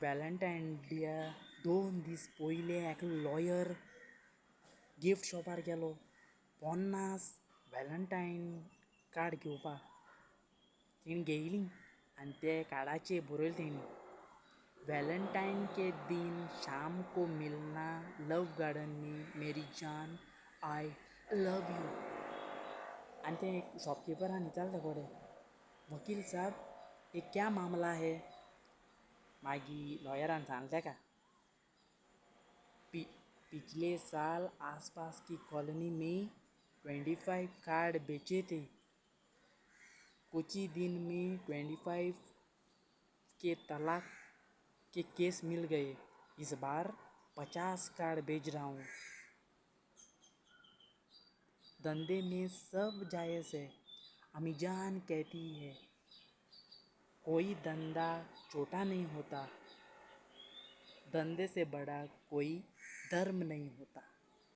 Valentine डेया 2 दीस पयले एकलो लॉयर गिफ्ट शॉपार गेलो 50 वेलंटायन कार्ड घेवपाक. तेणी घेयली आनी ते कार्डाचेर बरयलें तेणी, "वेलेंटायन के दिन शाम को मिलना लव गार्डन में, मेरी जान, I love you." आनी ते शॉपकिपरान विचारलें तेका कोडे, "वकील साहब, ये क्या मामला है?" मागीर लॉयरान सांगलें तेका, "पिछले साल आसपास की कॉलोनी में 25 कार्ड बेचे थे. कुछ ही दिन में 25 के तलाक के केस मिल गए. इस बार 50 कार्ड भेज रहा हूँ." धंधे में सब जायज़ है, अम्मीजान कहती है. कोई धंधा छोटा नहीं होता. धंधे से बड़ा कोई धर्म नहीं होता.